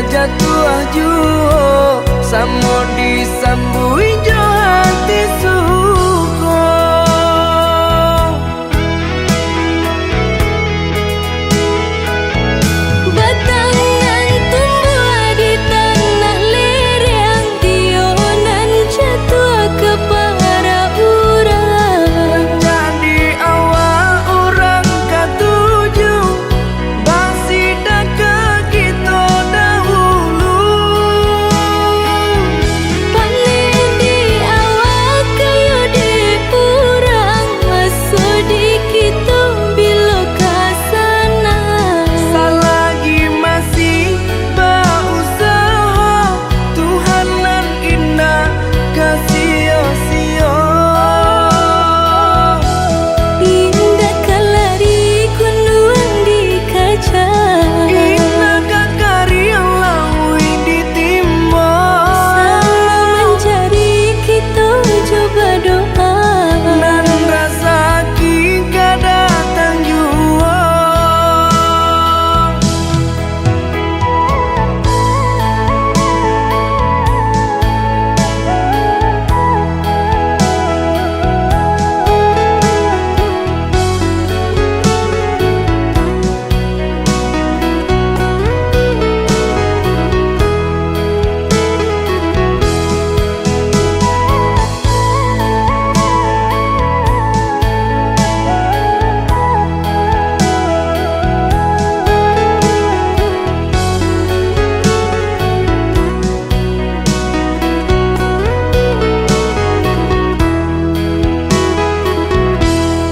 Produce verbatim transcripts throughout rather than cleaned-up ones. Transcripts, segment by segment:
jatuah juo, samo disambuik jo hati suko. Batang nan tumbuah di tanah lereng, iyo nan jatuah ka parak urang. Rancak di awak urang katuju, basidakah kito dahulu. Paneh di awak, kayo di urang, maso di kito bilo ka sana. Salagi masih bausaha, Tuhan nan indak ka sio-sio. Indak ka lari kunduang dikaja, indak ka kariang lauik ditimbo. Samo manjari kito jo badoa, nan rasaki ka datang juo.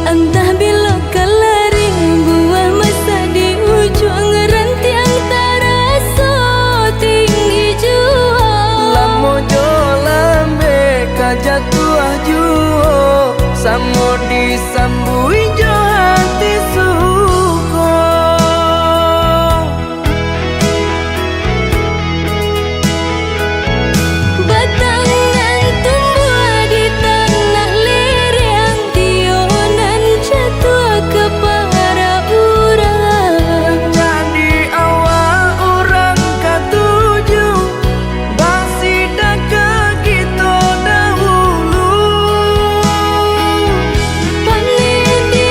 Antah bilo ka lari, buah masak di ujuang, rantiang taraso tinggi juo. Lamo jo lambek ka jatuah juo, samo disambuik jo hati suko. Batang nan tumbuah di tanah lereng, iyo nan jatuah ka parak urang. Rancak di awak urang katuju, basidakah kito dahulu. Paneh di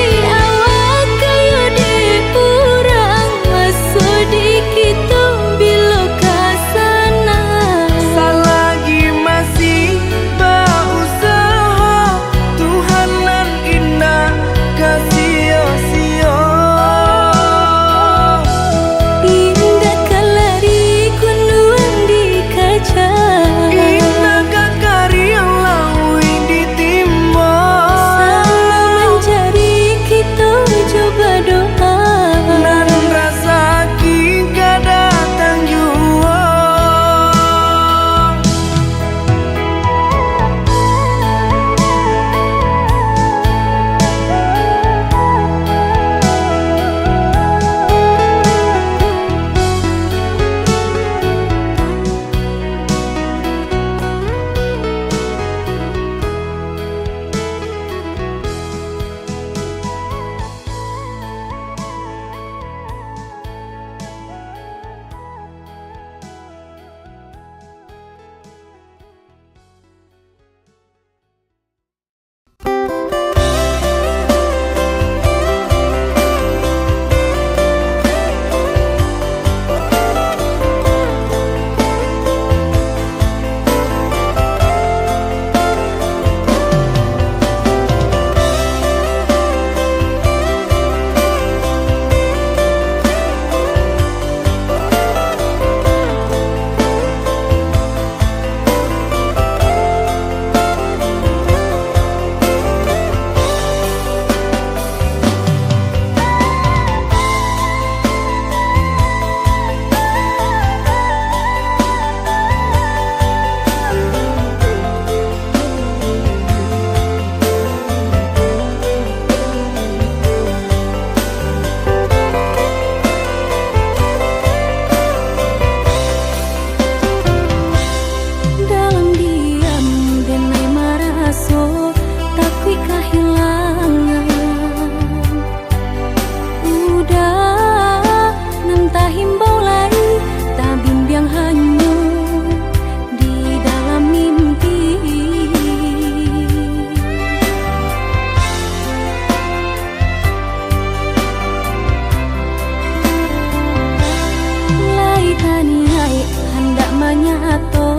Taniaik handak manyato,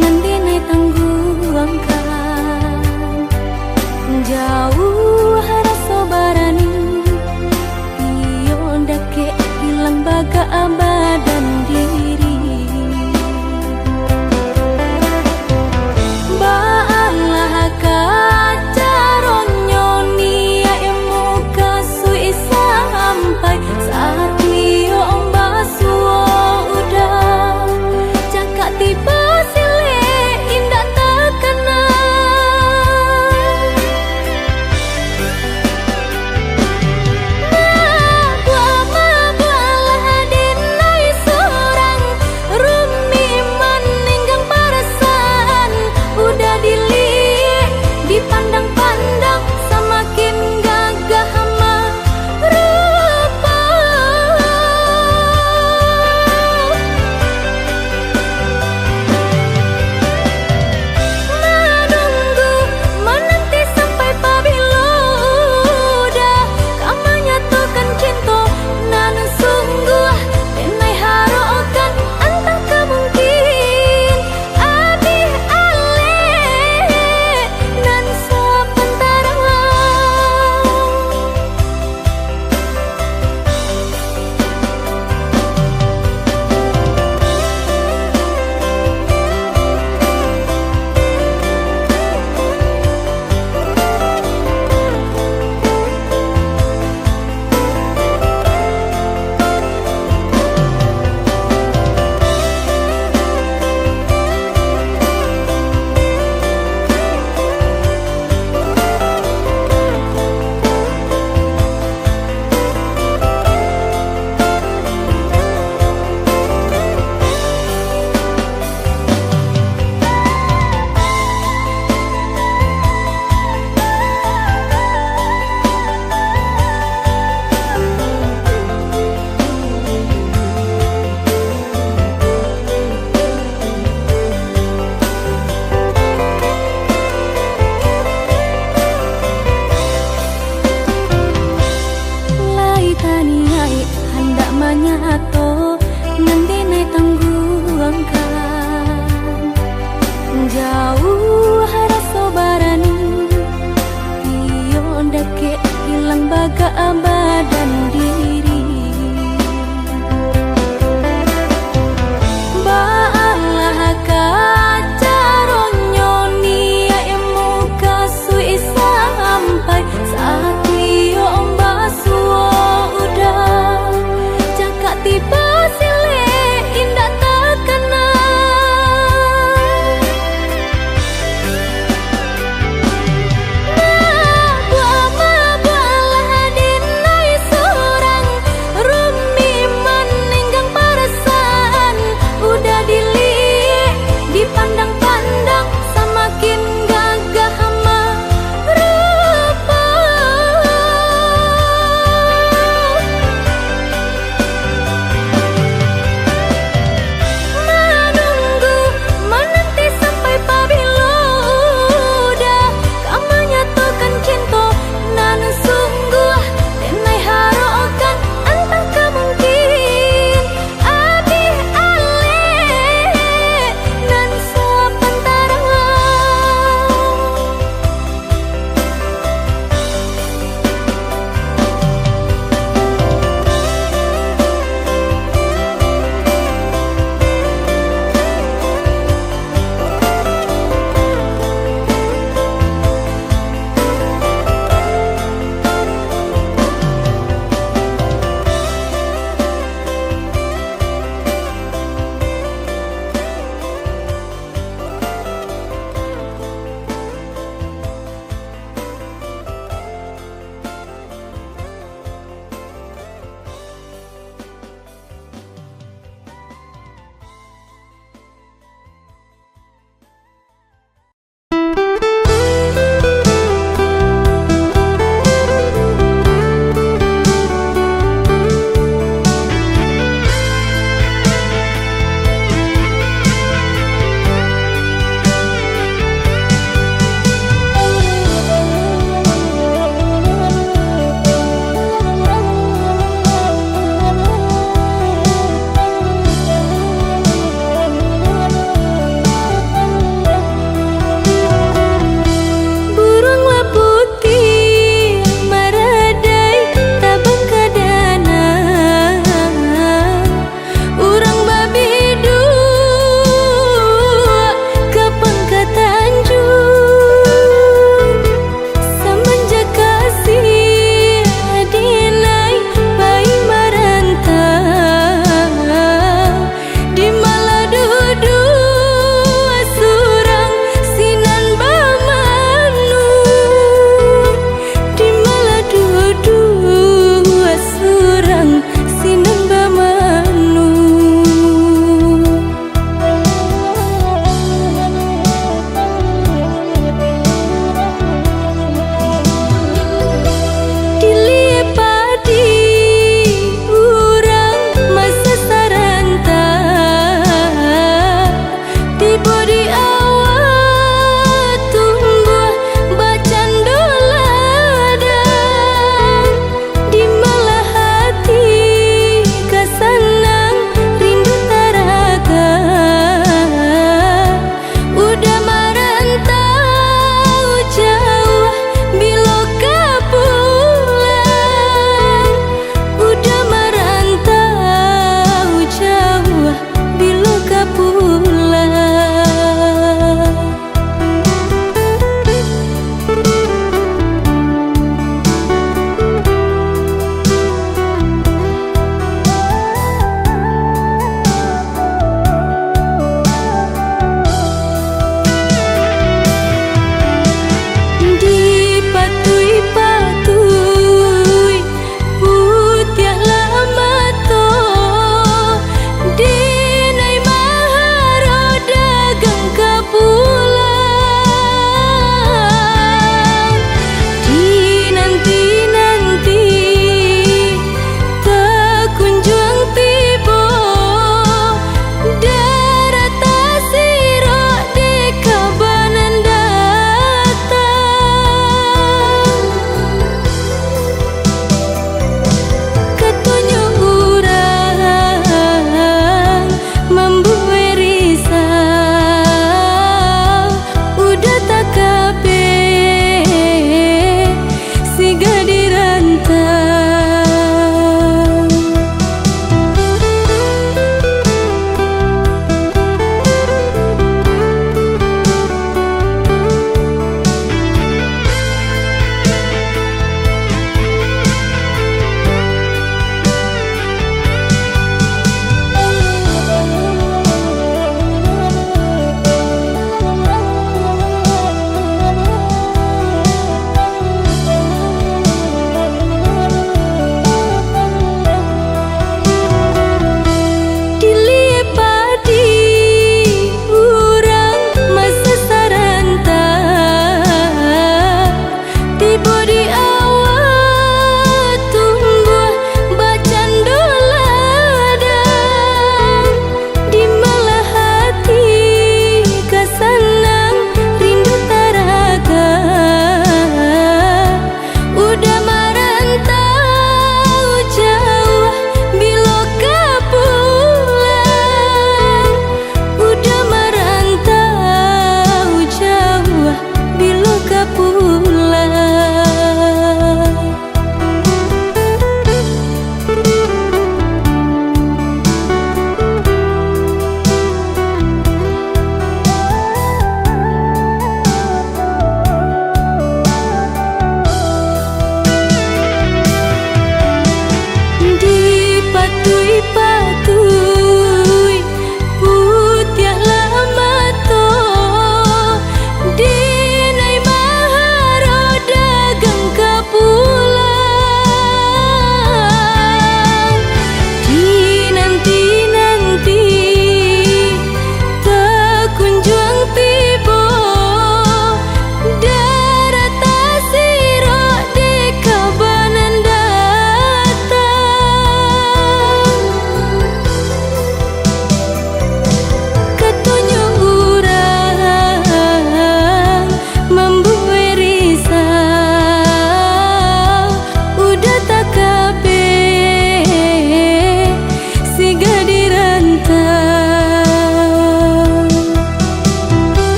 nan dinai tangguangkan. Jauah raso barani, iyo dakek hilang bagak badan diri. Baalah ka caronyo niaik mukasuik sampai, satio basuo udah, cakak tibo silek indak takana. Mabuak-mabuaklah di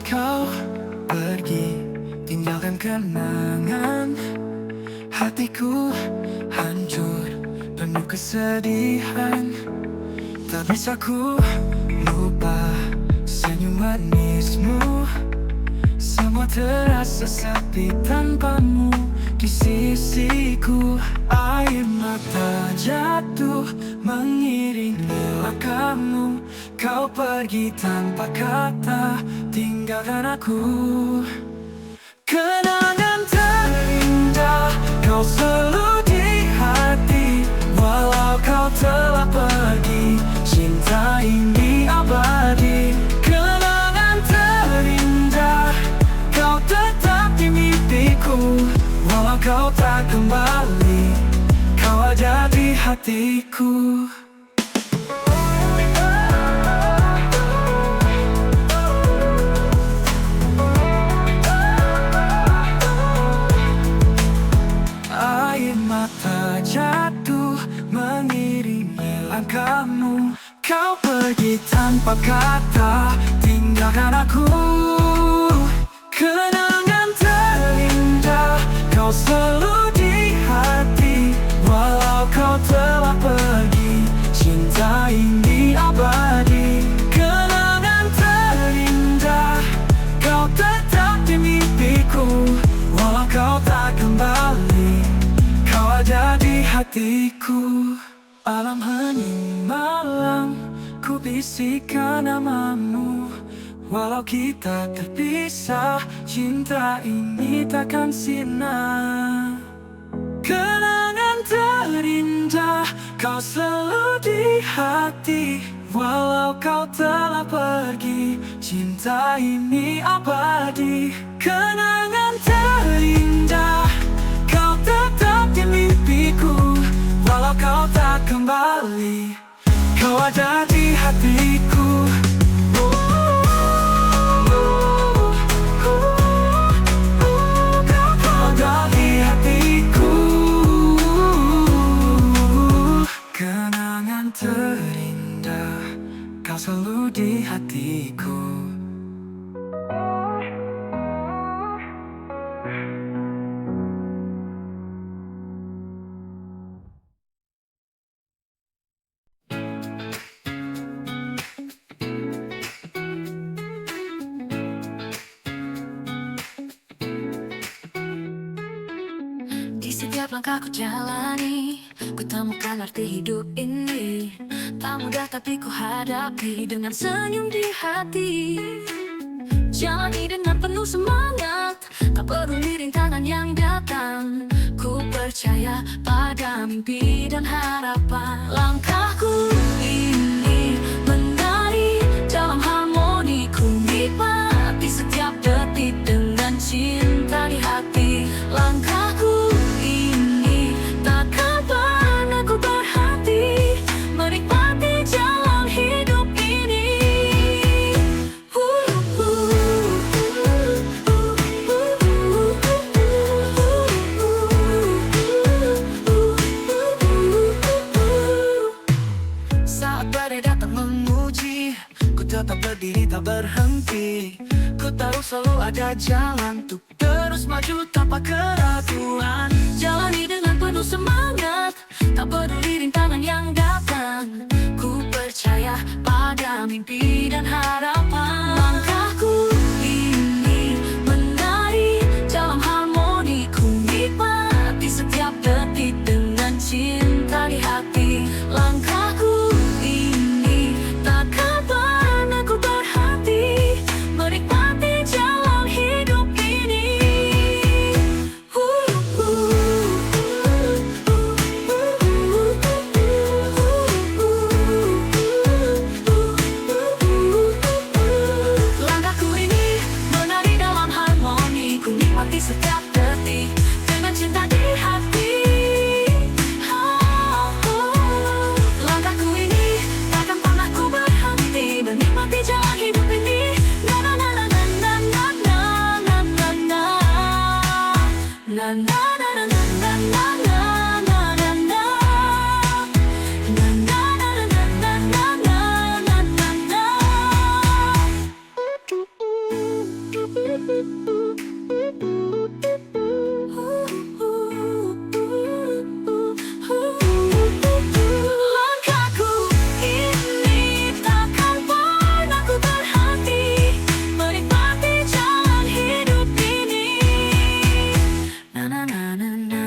Kau pergi, tinggalkan kenangan. Hatiku hancur, penuh kesedihan. Tak bisa ku lupa senyum manismu. Semua terasa sepi tanpamu di sisiku. Air mata jatuh mengiringi langkahmu. Kau pergi tanpa kata, tinggalkan aku. Kenangan terindah, kau selalu di hati. Walau kau telah pergi, cinta ini abadi. Kenangan terindah, kau tetap di mimpiku. Walau kau tak kembali, kau ada di hatiku. Air mata jatuh mengiringi langkahmu. Kau pergi tanpa kata, tinggalkan aku. Kenangan terindah, kau selalu di hati. Walau kau telah pergi, cinta ini abadi. Kenangan terindah, kau tetap di mimpiku. Walau kau tak kembali, kau ada di hatiku. Alam hening malam, ku bisikkan namamu. Walau kita terpisah, cinta ini takkan sirna. Kenangan terindah, kau selalu di hati. Walau kau telah pergi, cinta ini abadi. Kenangan terindah, kau tetap di mimpiku. Walau kau tak kembali, kau ada di hatiku. Kau ada di hatiku. Kenangan terindah, kau selalu di hatiku. Di setiap langkah ku jalani, ku temukan arti hidup ini. Tak mudah tapi ku hadapi dengan senyum di hati. Jalani dengan penuh semangat, tak peduli rintangan yang datang. Ku percaya pada mimpi dan harapan. Langkahku ini menari dalam harmoni. Ku nikmati setiap detik dengan cinta di hati. Langkahku ini takkan pernah ku berhenti menikmati jalan hidup ini. Saat badai datang menguji, ku tetap berdiri tak berhenti. Ku tahu selalu ada jalan untuk terus maju tanpa keraguan. Jalani dengan penuh semangat, tak peduli rintangan yang datang. Ku percaya pada mimpi dan harapan. Langkahku ini menari dalam harmoni. Ku nikmati setiap detik dengan cinta di hati. Langkahku ini takkan pernah ku berhenti menikmati jalan hidup ini. Langkahku ini menari dalam harmoni. Ku nikmati setiap detik dengan cinta di hati. Langkahku ini takkan pernah ku berhenti menikmati jalan hidup ini. Na, na, na, na. Langkahku ini takkan pernah ku berhenti menikmati jalan hidup ini. Na, na, na, na, na.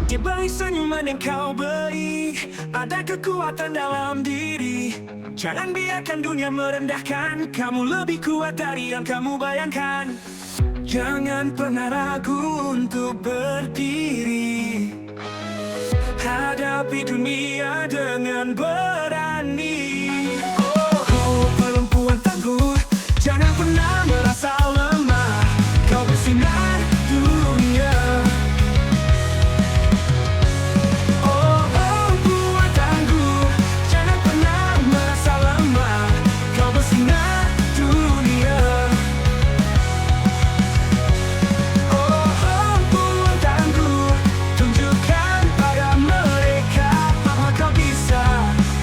Dibalik senyuman yang kau beri, ada kekuatan dalam diri. Jangan biarkan dunia merendahkan kamu, lebih kuat dari yang kamu bayangkan. Jangan pernah ragu untuk berdiri. Hadapi dunia dengan berani. Oh, oh, perempuan tangguh, jangan pernah merasa lemah. Kau bersinar dunia. Oh, oh, perempuan tangguh, jangan pernah merasa lemah. Kau bersinar dunia. Oh, oh, perempuan tangguh, tunjukkan pada mereka bahwa kau bisa.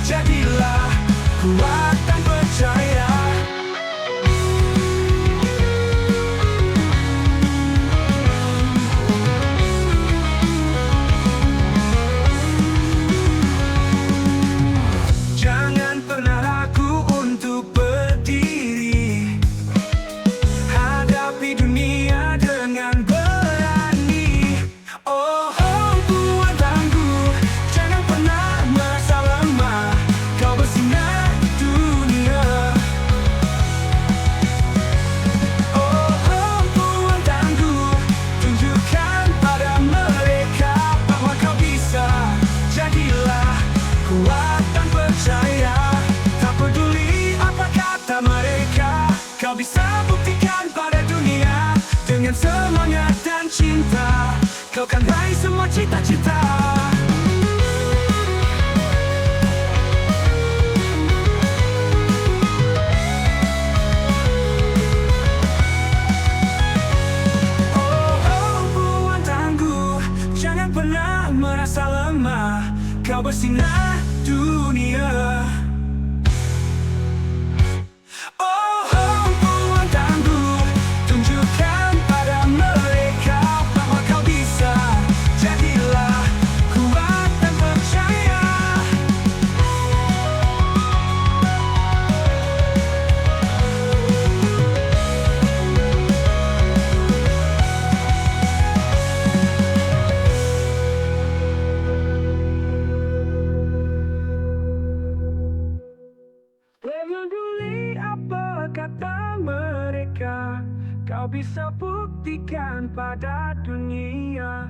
Jadilah kuat dan percaya. Jangan pernah ragu untuk berdiri. Hadapi dunia dengan berani. Oh, oh, perempuan tangguh, jangan pernah merasa lemah. Kau bersinar dunia. Oh, oh, perempuan tangguh, tunjukkan pada mereka bahwa kau bisa. Jadilah kuat dan percaya. Tak peduli apa kata mereka, kau bisa buktikan pada dunia. Dengan semangat dan cinta, kau kan raih semua cita-cita. Oh, oh, perempuan tangguh, jangan pernah merasa lemah. Kau bersinar dunia. Oh, oh, perempuan tangguh, tunjukkan pada mereka bahwa kau bisa. Jadilah kuat dan percaya. Peduli apa kata mereka, kau bisa buktikan pada dunia.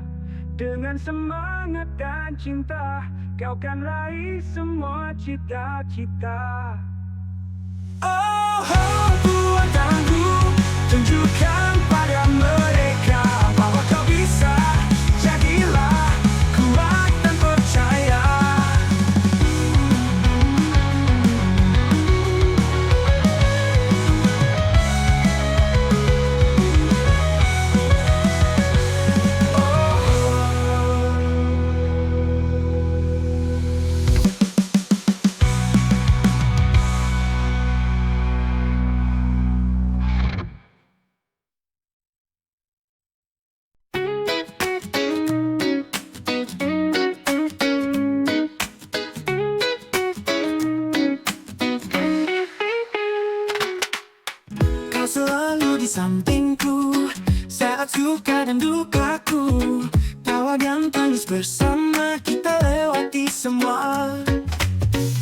Dengan semangat dan cinta, kau kan raih semua cita-cita. Oh, oh, perempuan tangguh, tunjukkan pada mereka bahwa kau bisa. Jadilah kuat dan percaya. Kau selalu di sampingku, saat suka dan dukaku. Tawa dan tangis bersama, kita lewati semua.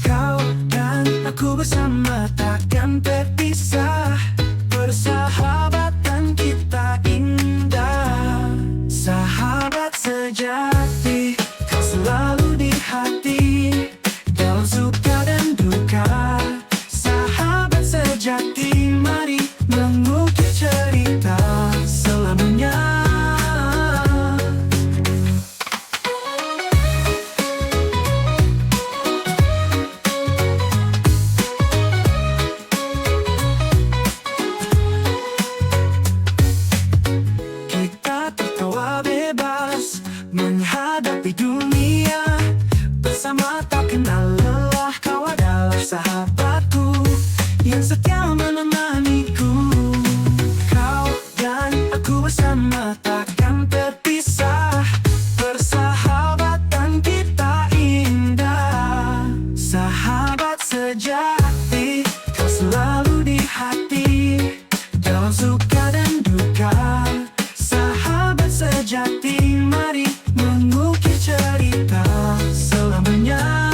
Kau dan aku bersama, takkan terpisah. Persahabatan kita indah. Sahabat sejati, kau selalu di hati. Dalam suka dan duka, sahabat sejati, mari mengukir cerita selamanya. Sama tak kenal lelah, kau adalah sahabatku yang setia menemaniku. Kau dan aku bersama takkan terpisah. Persahabatan kita indah. Sahabat sejati, kau selalu di hati. Dalam suka dan duka, sahabat sejati, mari mengukir cerita selamanya.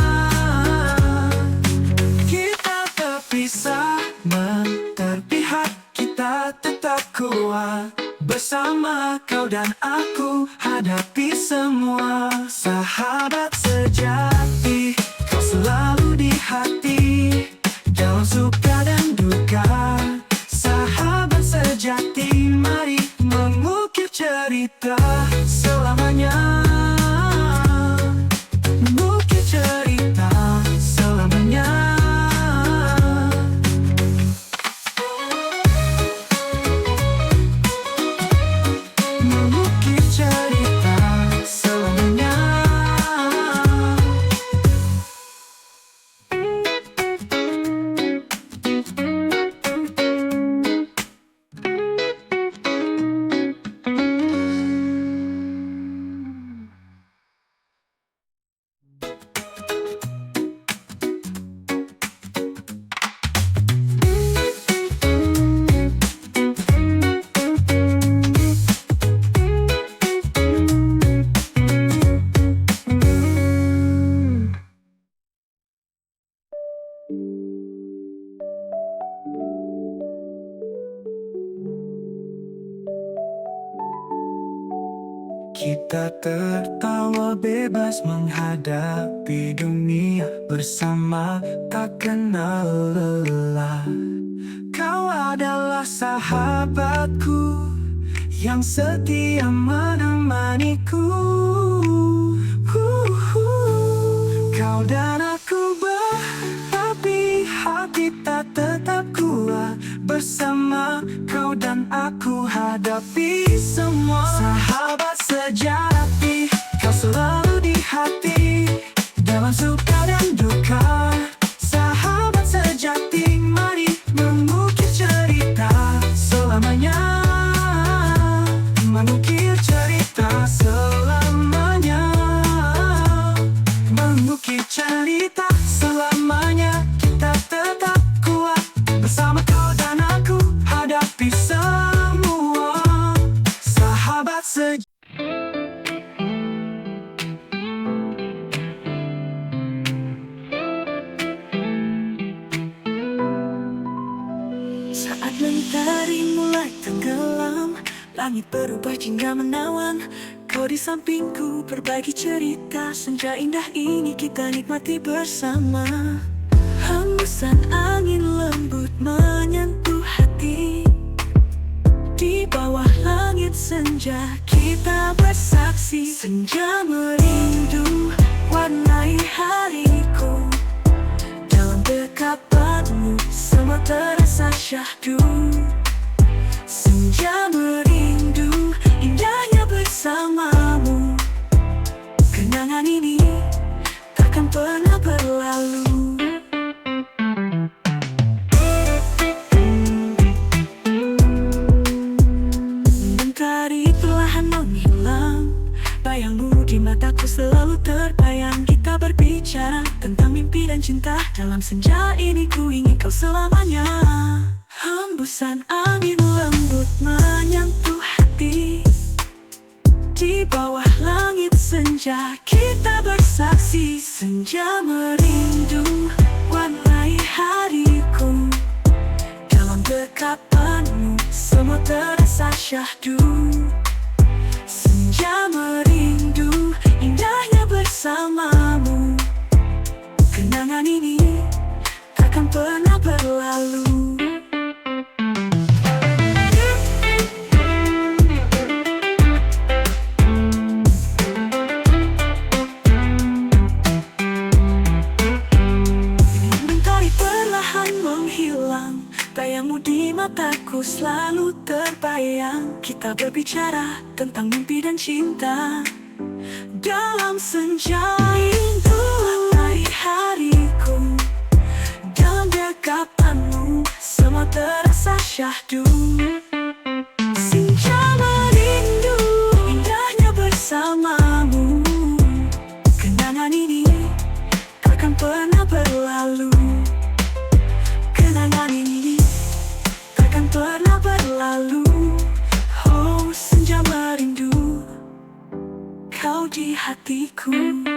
Kita terpisah, men-, terpihak, kita tetap kuat. Bersama kau dan aku hadapi semua. Sahabat sejati, kau selalu di hati. Dalam suka dan duka, sahabat sejati, mari mengukir cerita selamanya. Mengukir cerita selamanya. Mengukir cerita selamanya. Kita tertawa bebas menghadapi dunia bersama, tak kenal lelah. Kau adalah sahabatku yang setia menemaniku. Kau dan aku berpihak, kita tetap kuat. Bersama kau dan aku hadapi semua. Sahabat sejati, kau selalu di hati. Dalam suka dan duka, sahabat sejati, mari mengukir cerita selamanya. Mengukir cerita selamanya. Mengukir cerita selamanya. Kita tetap kuat. Bersama kau dan aku hadapi semua. Sahabat sejati. Saat mentari mulai tenggelam, langit berubah jingga menawan. Kau di sampingku berbagi cerita senja indah ini kita nikmati bersama. Hembusan angin lembut menyentuh hati. Di bawah langit senja kita bersaksi. Senja merindu warnai hariku. Dalam dekapanmu semua terasa syahdu. Senja merindu indahnya bersamamu. Kenangan ini takkan pernah berlalu. Mentari perlahan menghilang, bayangmu di mataku selalu terbayang. Kita berbicara tentang mimpi dan cinta. Dalam senja ini ku ingin kau selamanya. Hembusan angin lembut menyentuh hati. Di bawah langit senja kita bersaksi. Senja merindu warnai hariku. Dalam dekapanmu semua terasa syahdu. Senja merindu indahnya bersamamu. Kenangan ini takkan pernah berlalu. Mentari perlahan menghilang, bayangmu di mataku selalu terbayang. Kita berbicara tentang mimpi dan cinta. Dalam senja rindu, Dahdu. Senja merindu, indahnya bersamamu. Kenangan ini takkan pernah berlalu. Kenangan ini takkan pernah berlalu. Oh, senja merindu, kau di hatiku.